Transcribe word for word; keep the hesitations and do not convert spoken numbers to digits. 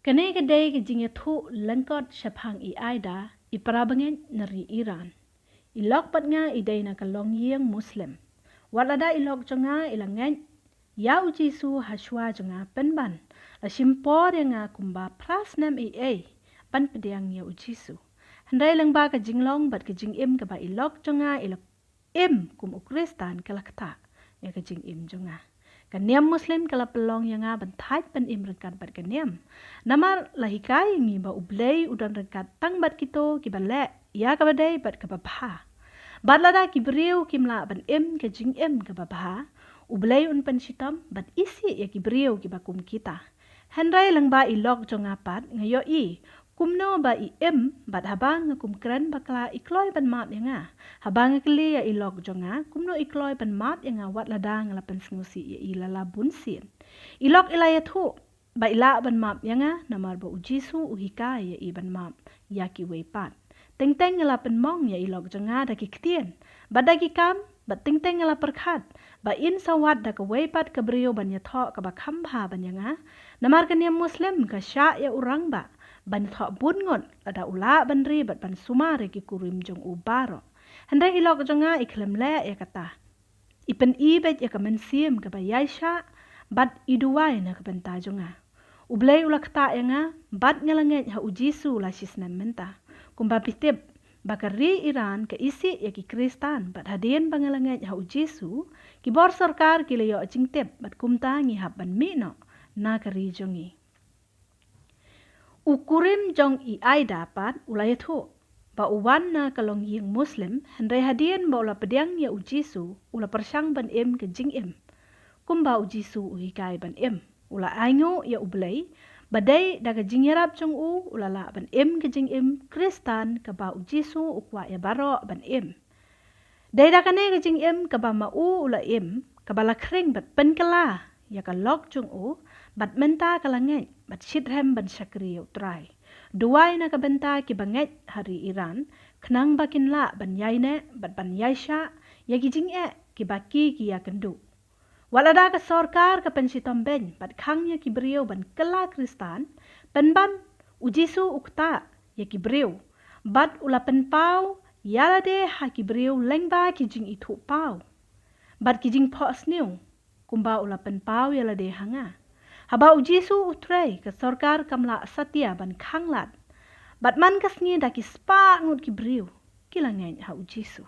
Kane ka dei ka jingïathuh lyngkot shaphang i Aida, i parabangeit na ri Iran. I lok bad nga i dei na ka longïing Muslim. Wat lada i lok jong nga i la ngeit ïa u Jisu ha shuwa jong nga, pynban la shim por ïa nga kumba phra snem ei ei ban pdiang ïa u Jisu. Hynrei lyngba ka jinglong bad ka jingim kaba i lok jong nga i la im kum u Khristan, ka la ktah ïa ka jingim jong nga. Ka niam Muslim ka la pynlong ïa nga ban thait ban im ryngkat bad ka niam. Namar la hikai ïa ngi ba U Blei u don ryngkat tang bad kito kiba leh ïa kaba dei bad kaba bha. Bad lada ki briew kim lah ban im ka jingim kaba bha, U Blei un pynshitom bad isih ïa ki briew kiba kum kita. Hynrei lyngba i lok jong nga pat, nga ïohi kumno ba i im, bad haba nga kum kren bakla i kloi ban map ïa nga. Haba nga kylli ïa i lok jong nga kumno i kloi ban map ïa nga wat lada nga la pynsngewsih ïa i la la bun sien, i lok i la ïathuh ba i lah ban map ïa nga namar ba u Jisu u hikai ïa i ban map ïa kiwei pat. Teng teng nga la pynmong ïa i lok jong nga da ki ktien bad da ki kam, bad teng teng nga la pyrkhat ba in sa wad da kawei pat ka briew ban ïathoh kaba kham bha ban ïa nga. Namar ka niam Muslim ka shah ïa u rangbah ban ïathoh bun ngut lada u lah ban ri bad ban sumar ïa ki kurim jong u baroh. Hynrei i lok jong nga i khlem leh ïa kata. I pyni beit ïa ka mynsiem kaba ïaishah bad i duwai na ka bynta jong nga. U Blei u la ktah ïa nga bad nga la ngeit ha u Jisu la shisnem mynta. Kumba phi tip ba ka ri Iran ka isih ïa ki Khristan, bad hadien ba nga la ngeit ha u Jisu, ki bor sorkar ki la ïoh jingtip bad kumta ngi hap ban mih noh na ka ri jong ngi. U kurim jong i Aida pat u la ïathuh ba u wan na ka longïing Muslim, hynrei hadien ba u la pdiang ïa u Jisu, u la pyrshang ban im ka jingim kumba u Jisu u hikai ban im. U la ainguh ïa U Blei ba dei da ka jingïarap jong u, u la lah ban im ka jingim Khristan kaba u Jisu u kwah ïa baroh ban im. Dei da kane ka jingim kaba ma u u la im, kaba la khring bad pynkylla ïa ka lok jong u, bad mynta ka la ngeit bad shitrhem ban shakri ïa U Trai. Duwai na ka bynta kiba ngeit ha ri Iran, khnang ba kin lah ban ïaineh bad ban ïaishah ïa ki jingeh kiba ki ki ïakynduh. Wat lada ka sorkar ka pynshitom beiñ bad khang ïa ki briew ban kylla Khristan, pynban u Jisu u ktah ïa ki briew bad u la pynpaw ïa lade ha ki briew lyngba ki jingithuhpaw bad ki jingphohsniew kumba u la pynpaw ïa lade ha nga. Haba u Jisu u trei, ka sorkar kam lah satia ban khanglad, bad man ka sngi da ki spah ngut ki briew ki la ngeit ha u Jisu.